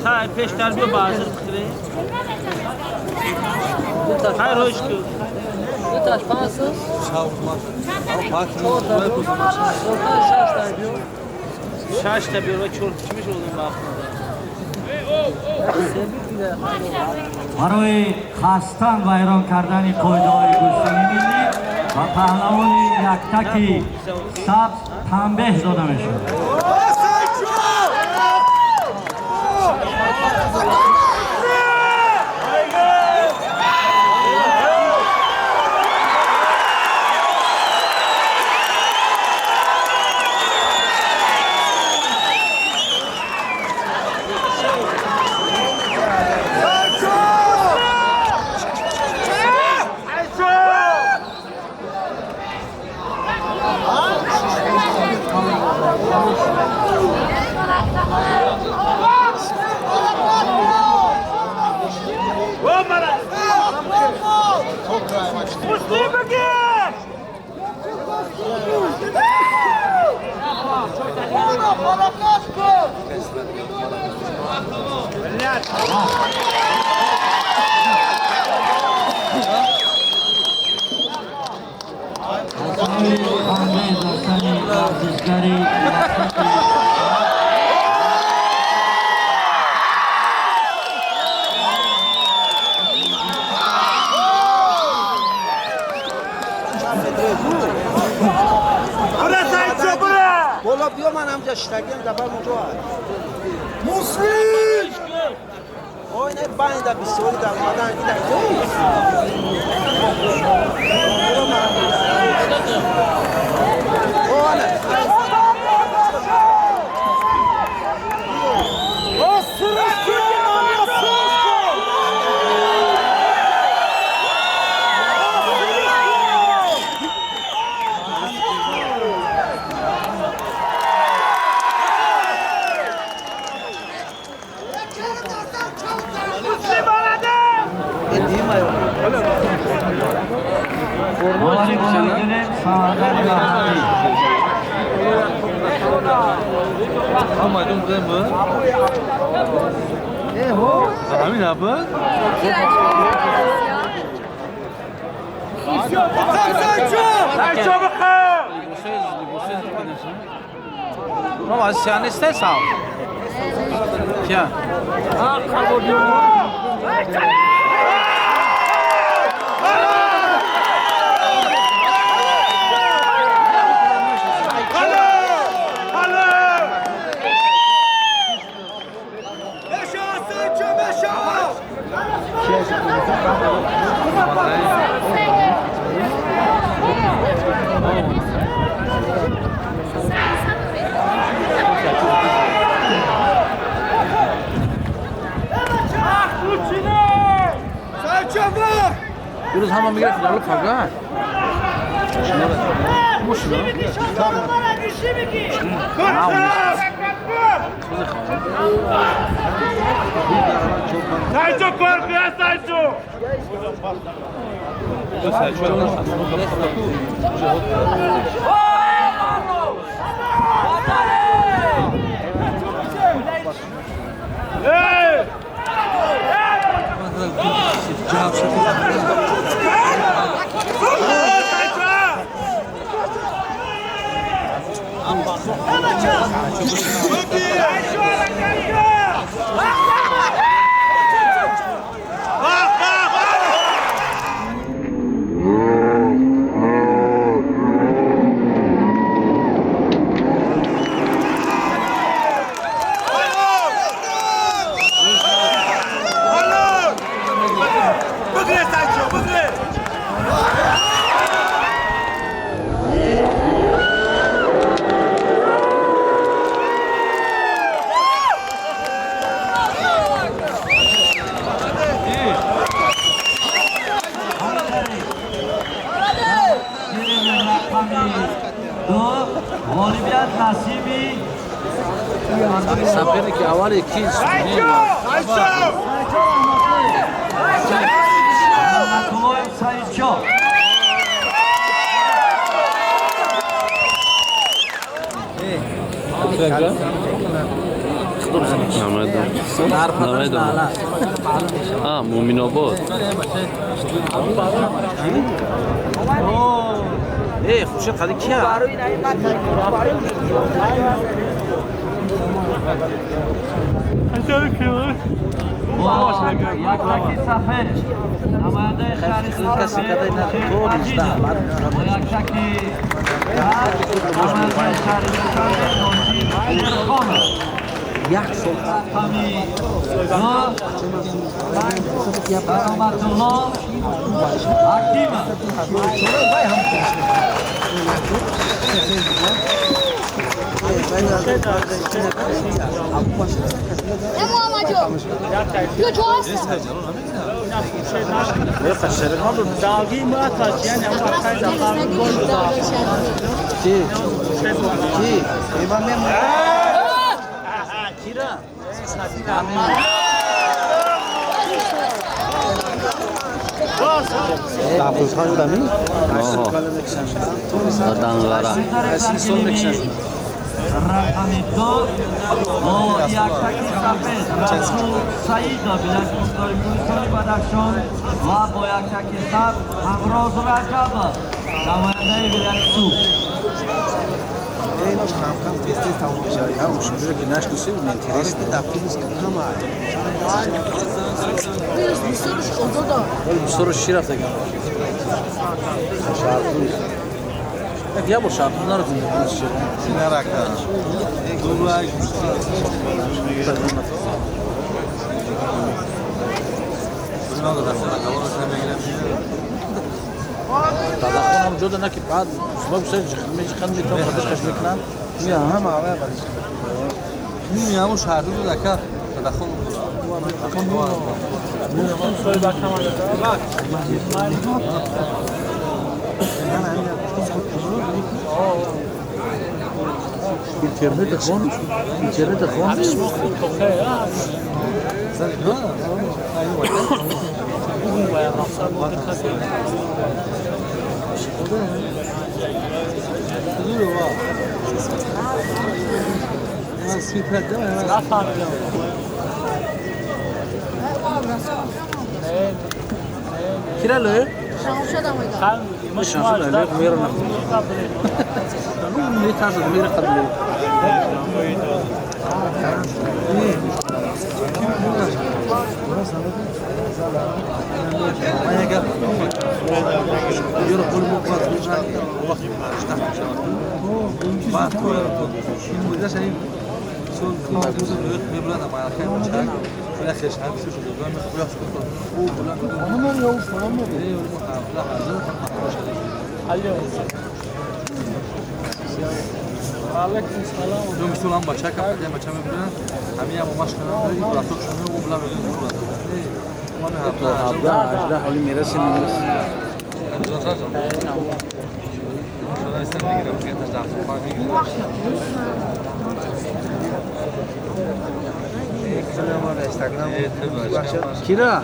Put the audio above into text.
خیر پیشتر بیا بازر بخره خیر روش کن دوتاش پانسız. شش تا بیار و چهار چی میشه اون барои қасдан вайрон кардани қоидаҳои гӯштини миллӣ ба паҳлавони яктаки сабз танбеҳ дода мешавад. Рақами ду ғолибият насиби соперники аввали кист? Раҳматуллоев Саидшоҳ. Намедонам. Муминобод. Хуршед қади кия? Яктаки сафед намояндаи шаҳри Душанбе бо яктаки намояндаи шаҳри Душанбе Носир Шерхонов. Рақами ду Кароматулло Ҳакимов. Данғара. Рақами ду бо яктаки сафед Расул Саидов, вилояти мухтори Кӯҳистони Бадахшон, ва бо яктаки сабз Ҳамроз Раҷабов, намояндаи вилояти Суғд. Я бо шарпуз нарафтем. Дадахонам ҷода на ки баъд меҷихан метавон хадаш қаш мекунанд. Интернет хон, интернет хон. Кирале? Кира?